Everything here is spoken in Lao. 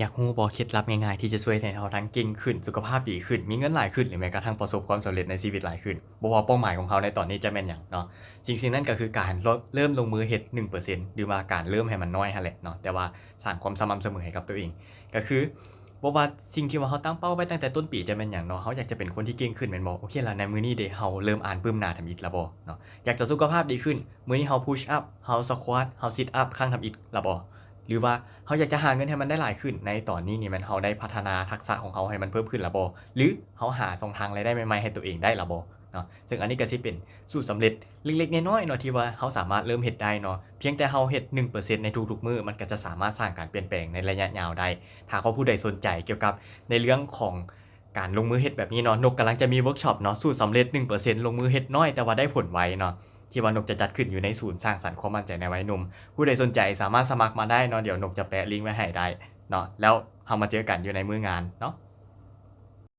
ຢາກຮູ້ບໍ່ເຄັດລັບງ່າຍໆທີ່ຈະຊ່ວຍໃຫ້ເຮົາທັງເກັ່ງຂຶ້ນ, ສຸຂະພາບດີຂຶ້ນ, ມີເງິນຫຼາຍຂຶ້ນ ຫຼືແມ່ນກະທັ່ງປະສົບຄວາມສຳເລັດໃນຊີວິດຫຼາຍຂຶ້ນ? ບໍ່ວ່າເປົ້າໝາຍຂອງເຮົາໃນຕອນນີ້ຈະແມ່ນຫຍັງເນາະ, ສິ່ງສິ່ງນັ້ນກໍຄືການເລີ່ມລົງມືເຮັດໜຶ່ງເປີເຊັນ ຫຼືວ່າການເລີ່ມໃຫ້ມັນນ້ອຍຫັ້ນແຫຼະເນາະ, ແຕ່ວ່າສ້າງຄວາມສະໝ່ຳສະເໝີໃຫ້ກັບຕົວເອງ. ກໍຄືບໍ່ວ່າສິ່ງທີ່ວ່າເຮົາຕັ້ງເປົ້າໄວ້ຕັ້ງແຕ່ຕົ້ນປີຈະແມ່ນຫຍັງເນາະ, ເຮົາຢາກຈະເປັນຄົນທີ່ເກັ່ງຂຶ້ນແມ່ນບໍ່? ໂອເຄລະ, ໃນມື້ນີ້ເດ ເຮົາເລີ່ມອ່ານປຶ້ມໜ້າທຳອິດລະບໍ່ເນາະ? ຢາກຈະສຸຂະພາບດີຂຶ້ນ, ມື້ນີ້ເຮົາ push up, ເຮົາ squat, ເຮົາ sit up ຄັ້ງທຳອິດລະບໍ່? ຫຼືວ່າເຮົາຢາກຈະຫາເງິນໃຫ້ມັນໄດ້ຫຼາຍຂຶ້ນ, ໃນຕອນນີ້ນີ້ແມ່ນເຮົາໄດ້ພັດທະນາທັກສະຂອງເຮົາໃຫ້ມັນເພີ່ມຂຶ້ນລະບໍ່? ຫຼືເຮົາຫາຊ່ອງທາງລາຍໄດ້ໃໝ່ໆໃຫ້ຕົວເອງໄດ້ລະບໍ່ເນາະ? ເຊິ່ງອັນນີ້ກໍຊິເປັນສູດສຳເລັດເລັກໆນ້ອຍໆເນາະ ທີ່ວ່າເຮົາສາມາດເລີ່ມເຮັດໄດ້ເນາະ, ພຽງແຕ່ເຮົາເຮັດໜຶ່ງເປີເຊັນໃນທຸກໆມື້ ມັນກໍຈະສາມາດສ້າງການປ່ຽນແປງໃນໄລຍະຍາວໄດ້. ຖ້າວ່າຜູ້ໃດສົນໃຈກ່ຽວກັບໃນເລື່ອງຂອງການລົງມືເຮັດແບບນີ້ເນາະ, ນົກກຳລັງຈະມີເວີກຊັອບເນາະ, ສູດສຳເລັດໜຶ່ງເປີເຊັນ ລົງມືເຮັດນ້ອຍແຕ່ວ່າໄດ້ຜົນໄວເນາະ, ທີ່ວ່ານົກຈະຈັດຂຶ້ນຢູ່ໃນສູນສ້າງສັນຄວາມໝັ້ນໃຈໃນໄວໜຸ່ມ. ຜູ້ໃດສົນໃຈສາມາດສະໝັກມາໄດ້ເນາະ, ດຽວນົກຈະແປະລິ້ງໄວ້ໃຫ້ໄດ້ເນາະ, ແລ້ວເຮົາມາເຈີກັນຢູ່ໃນມື້ງານເນາະ.